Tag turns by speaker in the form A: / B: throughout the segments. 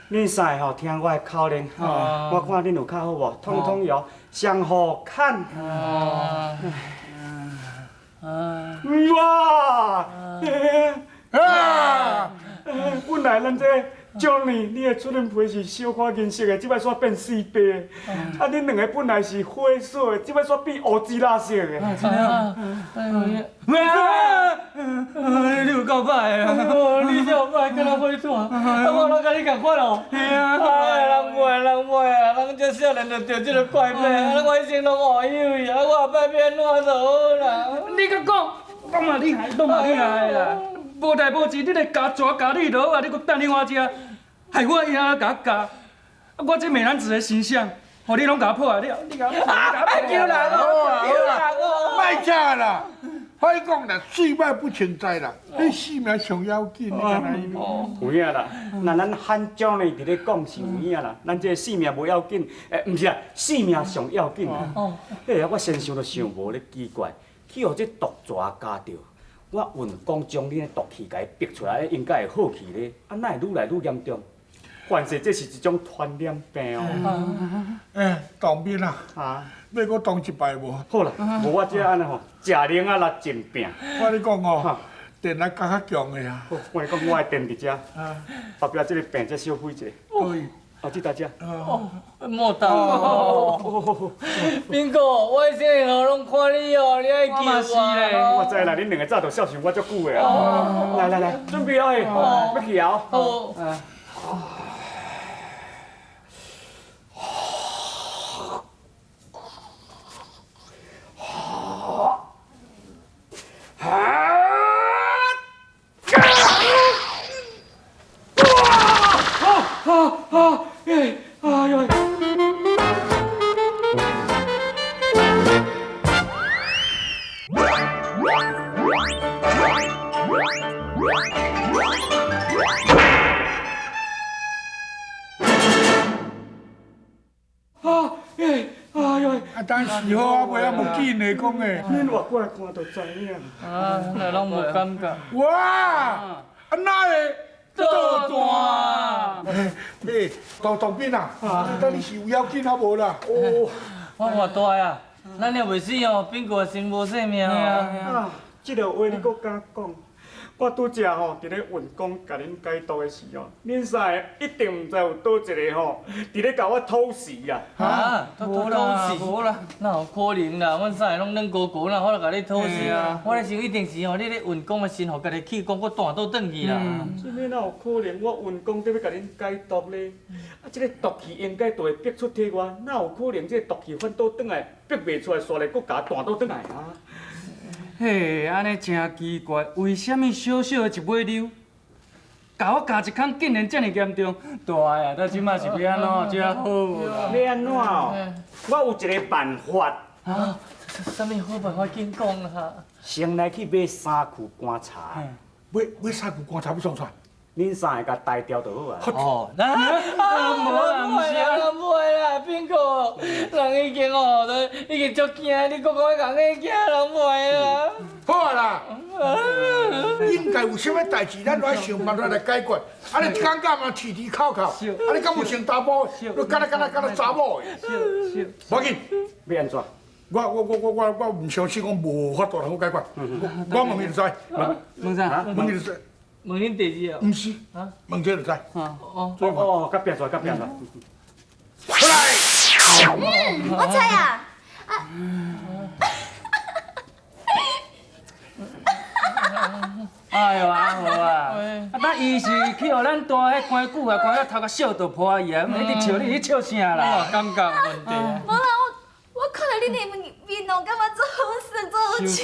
A: 恁三個吼聽我的口令，我看恁有較好無？通通搖，相互牽。哇！
B: 啊！
A: 本來咱這 Johnny，你的出面皮是小可銀色的，這擺煞變死白。啊，恁兩个本來是火色的，這擺煞變烏紫藍色的。
C: 真的？
D: 啊！你有夠歹啊！
C: 你這有歹，敢若火炭，啊，我攏佮你仝款哦。
D: 嘿啊！
C: 哎，人袂，人袂啊！人這少年就著這个怪病，啊，我一生攏誤以為啊，我後擺欲按怎就好啦。
D: 你閣講，講嘛厲害，講嘛厲害啦！無代無誌，你來咬蛇咬你就好啊，你閣等你我遮，害我伊仔共我咬，啊，我這美男子的形象，予你攏共破壞了，你共我
C: 啊！救人哦！救人哦！
B: 莫遮啦，歹講啦，水歹不成材啦，彼性命上要緊，你敢知無？
A: 有影啦，若咱喊將呢佇咧講是有影啦，咱這個性命無要緊，欸，毋是啦，性命上要緊啦。嘿，我先想都想無咧奇怪，去予這毒蛇咬著。我運功將恁的毒氣共伊逼出來，應該會好去咧。啊，哪會愈來愈嚴重？凡勢這是一種傳染病哦。
B: 欸，當兵啊，欲閣當一擺無？
A: 好啦，無我這按呢吼，食奶仔來進拼。
B: 我咧講哦，電力較較強的啊。
A: 好，我來講，我的電佇遮，後壁這个病才小費一下。
B: 可以。
A: 哦，這大只。
C: 哦，莫打。敏哥，我一生哦攏看你哦，你愛救我。
A: 我知啦，恁兩个早就孝順我足久的啊。來來來，準備好未？欲去啊？
C: 好。
A: 哎呦！啊！哎！哎呦！
B: 啊，當時好啊，袂啊，無緊的講的。
A: 恁活過來看就知影。
C: 啊，那攏無感覺。
B: 哇！啊，哪會？
C: 做大。
B: 欸，當當兵啊，到底是有要緊啊無啦？
A: 哦，
C: 我偌大啊，咱也袂死哦，變過身無性命哦。
A: 啊，這个話你閣敢講？我拄才吼佇咧運功共恁解毒的時候，恁三个一定毋知有佗一個吼佇咧共我討時啊！
C: 哈，討時？
D: 無啦，
C: 哪有可能啦？阮三个攏軟糊糊，哪有法度共你討時？我咧想一定是吼，你咧運功的時，予家己氣功閣彈倒轉去啦。
A: 這欲哪有可能？我運功伫欲共恁解毒咧，啊，這个毒氣應該就會逼出體外，哪有可能這个毒氣反倒轉來逼袂出來，煞來閣共彈倒轉來啊？
D: 嘿，按呢真奇怪，為啥物小小的一尾溜，共我咬一空竟然遮爾嚴重？大啊，到這馬是欲按怎才好啦？
A: 欲按怎哦？我有一个辦法。
C: 啊？啥物好辦法？緊講啦！
A: 先來去買三櫥棺材。
B: 買三櫥棺材欲創啥？
A: 恁三个共抬掉就好啊。
C: 哦，那啊，無啦，毋是啊，唔會啦，斌哥，人已經哦，都已經足驚，你閣講愛共嚇驚，人袂啦。
B: 好啊啦，應該有啥物代誌，咱都愛想辦法來解決。啊，你感覺嘛啼啼哭哭，啊，你敢有像查埔？你敢若敢若敢若查某的？無要緊，
A: 欲按怎？
B: 我毋相信講無法度通好解決。我問伊就知。
D: 問啥？
B: 問伊就知。
C: 問恁弟弟哦？
B: 毋是，問這就知。
C: 哦
A: 哦，佮拼出來，佮拼出來。
B: 出來。
E: 嗯，我猜啊。啊。
D: 哎呦，阿和啊，啊，咱伊是去予咱大彼關久啊，關到頭殼燒到破去啊，一直笑你，你笑啥啦？
C: 感覺問題。
E: 無啦，我看著恁的面哦，感覺足好耍，足好笑。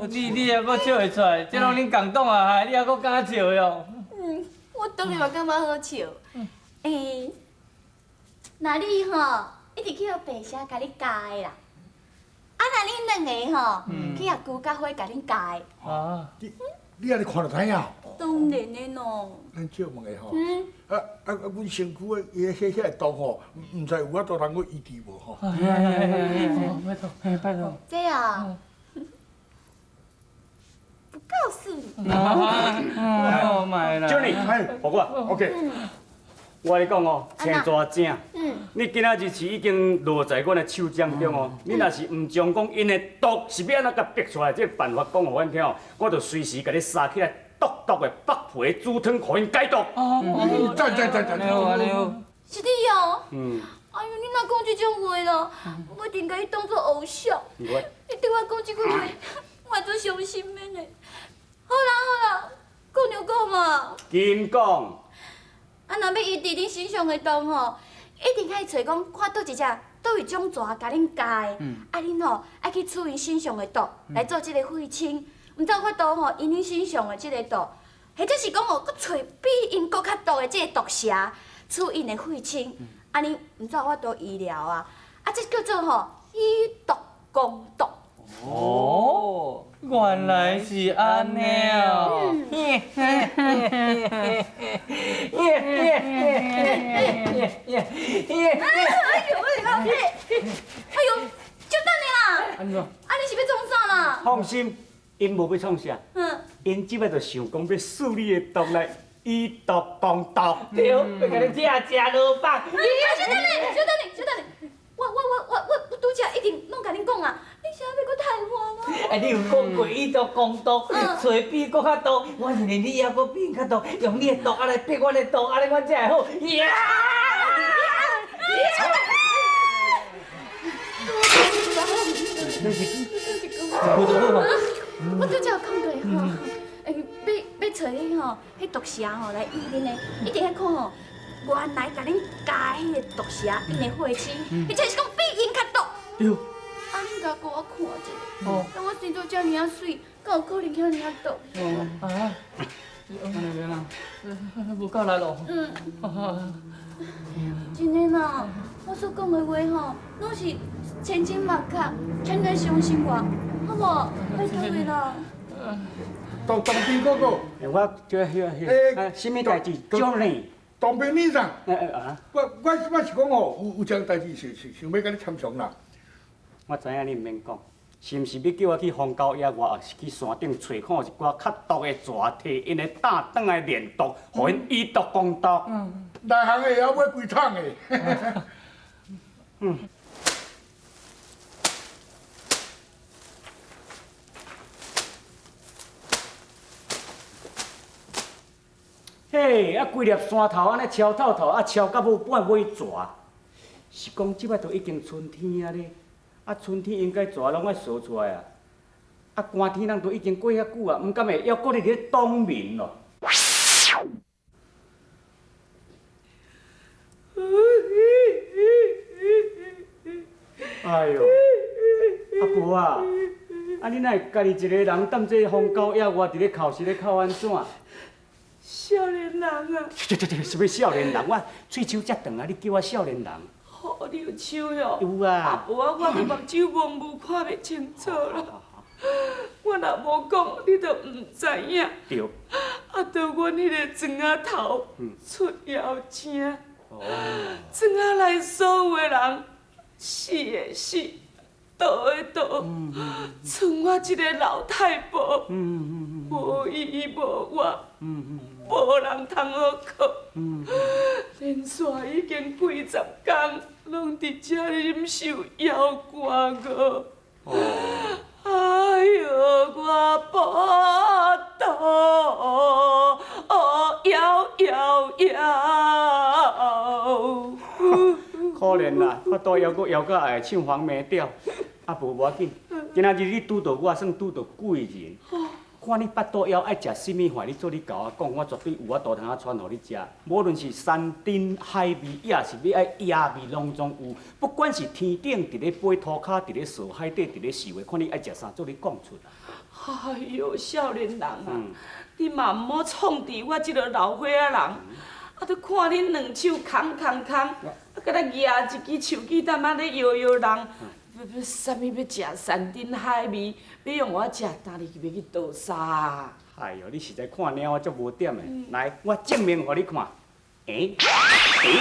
C: 你也閣笑會出來？這攏恁共黨啊，你猶閣敢笑喲？
E: 嗯，我當然嘛感覺好笑。欸，若你吼一直去予白蛇共你咬的啦，啊，若恁兩个吼去予龜甲花共恁咬的。
C: 啊！
B: 你按呢看就知影。
E: 當然的咯。
B: 咱借問下吼。啊啊啊！阮身軀的伊彼遐毒吼，毋知有法度通閣醫治無吼？
D: 拜託，拜託。
E: 這啊，不告訴你。
D: 哦，莫啦。
A: Johnny，火鍋，OK。我跟你讲哦，青蛇精，你今仔日是已经落在阮的手掌中哦。你若是毋将讲𪜶的毒是欲按怎共逼出来，这个办法讲予阮听哦，我就随时共你杀起来，毒毒的剥皮煮汤，予𪜶解毒。
B: 哦，赞赞赞赞！
E: 是你哦。哎哟，你哪讲这种话啦？我一定共你当做偶像。你对我讲这句话，我会足伤心的呢。好啦好啦，讲就讲嘛。
A: 紧讲。
E: 啊，若欲医治恁身上的毒吼，一定爱揣讲看佗一只，佗位种蛇共恁咬的，啊恁吼爱去取𪜶身上的毒来做这个血清，毋才有法度吼医恁身上的这个毒，或者是讲吼，阁揣比𪜶阁较毒的这个毒蛇，取𪜶的血清，按呢毋才有法度医疗啊，啊这叫做吼以毒攻毒。
C: 哦，原来是按呢哦！哎
E: 呦，哎呦，就等你啦！
D: 按怎？
E: 啊，你是欲创啥啦？
A: 放心，𪜶无欲创啥，𪜶这摆就想讲欲试你的毒来以毒攻毒。
C: 对，欲共你拆食萝卜。
E: 小等你，小等你，小等你，我我我我我拄则已经拢共恁讲啊。你啥欲阁害我啦？
C: 哎，你有讲过以毒攻毒，揣比阁较毒，我认为你犹阁比𪜶较毒，用你的毒啊来逼我的毒，按呢阮才会好。呀！
E: 我拄则有讲过吼，欸，欲揣你吼，彼毒蛇吼来医恁的，一定爱看吼，原来共恁咬彼个毒蛇，𪜶的血清，或者是讲比𪜶较毒。
D: 对。
E: 啊！恁共予我看一下，等我生做遮尔仔媠，敢有可能遐尔仔毒？
D: 啊！按呢免啦，无够力咯。
E: 嗯。真的啦，我所讲的话吼，拢是千真万确，请你相信我，好无？拜托你啦。
B: 当当兵哥哥。
A: 我这迄个，欸，啥物代志？叫你。
B: 当兵你啥？我我我是讲吼，有有桩代志是是想欲共你参详啦。
A: 我知影你毋免讲，是毋是欲叫我去荒郊野外，抑是去山顶揣看一寡较毒的蛇，提𪜶的胆转来炼毒，予𪜶以毒攻毒？
B: 内行的会晓买规桶的。
A: 嘿，啊，规粒山头按呢超透透，啊，超到无半尾蛇，是讲这摆都已经春天啊咧。啊，春天应该蛇拢爱踅出来啊！啊，寒天人都已经过遐久啊，毋敢会犹阁伫咧冬眠咯。哎哟，阿婆啊，啊你哪会家己一个人踮这荒郊野外伫咧哭，是咧哭按怎？
F: 少年人啊！
A: 对对对，啥物少年人？我喙须遮长啊，你叫我少年人？
F: 哦，你有手哟？
A: 有啊。
F: 啊，无啊，我的目睭模糊看袂清楚啦。我若无讲，你就毋知影。
A: 对。
F: 啊，著阮彼个砖仔头出妖精。哦。砖仔内所有的人，死的死，倒的倒，剩我这个老太婆，无依无我，无人通好靠。连续已经几十工，拢伫遮忍受枵寒饿。哎哟，我腹肚枵枵枵。
A: 可怜啦，腹肚枵阁枵到会唱黄梅调。啊，无无要紧，今仔日你拄著我，算拄著贵人。看你腹肚枵爱食啥物饭，你做你共我讲，我绝对有法度通仔传予你食。无论是山珍海味，抑是欲爱野味，拢总有。不管是天顶伫咧飞，涂跤伫咧扫，海底伫咧游的，看你爱食啥，做你讲出来。
F: 哎哟，少年人啊，你嘛毋好创治我这个老岁仔人。啊，都看恁两手空空空，啊，敢若举一支手机踮仔咧摇摇人。欲欲啥物欲食山珍海味，欲予我食，今日欲去倒沙啊？
A: 哎哟，你实在看猫仔足无点的。来，我证明予你看。欸欸，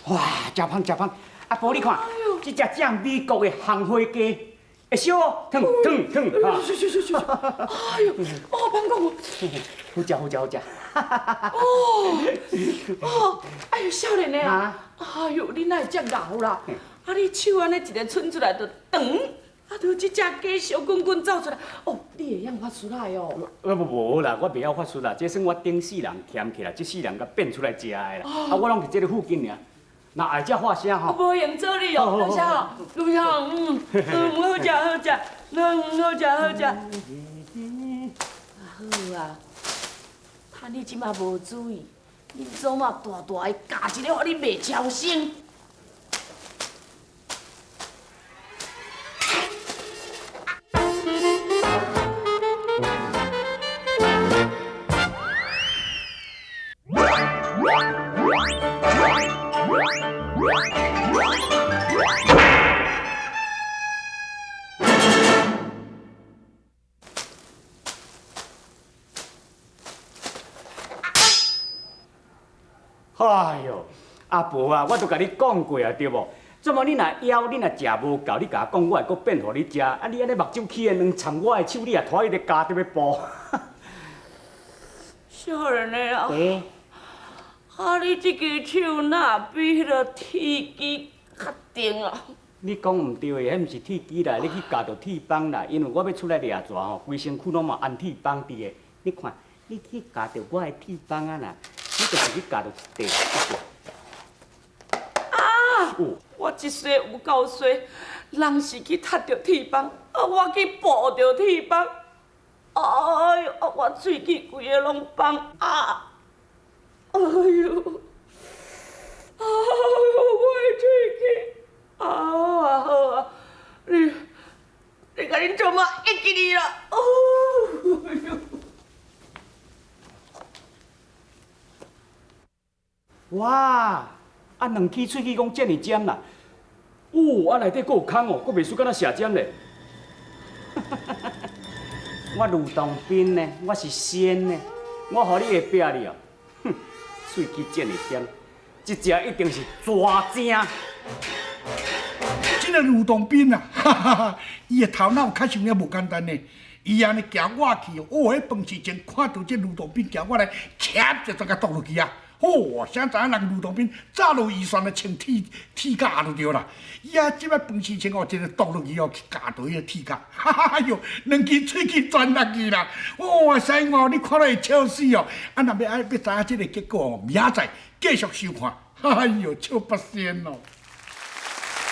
A: 哇，真芳真芳！阿婆你看，这只正美国的红火鸡，會燒哦，燙燙燙哈。
F: 是是是是。哎呦，哦，胖公。
A: 好食好食好食。
F: 哦哦，哎呦，少年的啊，哎呦，你哪會遮𠢕啦？啊，你手按呢一个伸出來就長，啊，就這隻雞小滾滾走出來。哦，你會曉法術來哦？
A: 無無啦，我袂曉法術啦，這算我頂世人添起來，這世人共變出來食的啦。啊，我攏佇這个附近爾。若愛才發聲吼。
F: 無閒做你哦，多謝吼，多謝吼，嗯嗯，好食好食，嗯好食好食。好啊，趁你這馬無注意，恁祖媽大大的咬一个，予你袂超生。
A: 哎喲，阿婆啊，我都共你講過啊，對無？怎麼你若枵，你若食無夠，你共我講，我會閣變予你食。啊，你按呢目睭起的兩摻我的手，你也拖彼个咬著欲步。
F: 少年的啊，啊，你這支手哪比彼个鐵枝較重啊？
A: 你講毋對的，彼毋是鐵枝啦，你去咬著鐵枋啦。因為我欲出來掠蛇吼，規身軀攏嘛安鐵枋佇的。你看，你去咬著我的鐵枋啊啦，你就是去咬著一塊一塊。
F: 啊！我這世有夠衰，人是去踢著鐵枋，啊，我去抱著鐵枋。哎喲，啊，我喙齒規个攏枋啊！哎喲，哎喲，我的喙齒！啊好啊好啊，你你共恁祖媽會記你啦！哦喲。
A: 哇！啊，兩支喙齒講遮爾尖啦，哦，啊內底閣有空哦，閣袂輸敢若射尖咧。我呂洞賓呢，我是仙呢，我予你會壁你哦。哼，喙齒遮爾尖，這隻一定是蛇精。
B: 這个呂洞賓啊，哈哈哈，伊的頭腦確實有影無簡單呢。伊按呢行我去，哦，彼飯市前看著這呂洞賓行我來，切就全共剁落去啊！吼，誰知影人呂洞賓早就預算咧，穿鐵鐵甲就對啦。伊啊，這擺飯市前哦，一个剁落去哦，去咬著彼个鐵甲，哈哈喲，兩支喙齒全落去啦！哇塞，我你看了會笑死哦！啊，若欲愛欲知影這个結果哦，明仔載繼續收看。哎喲，笑腹仙哦！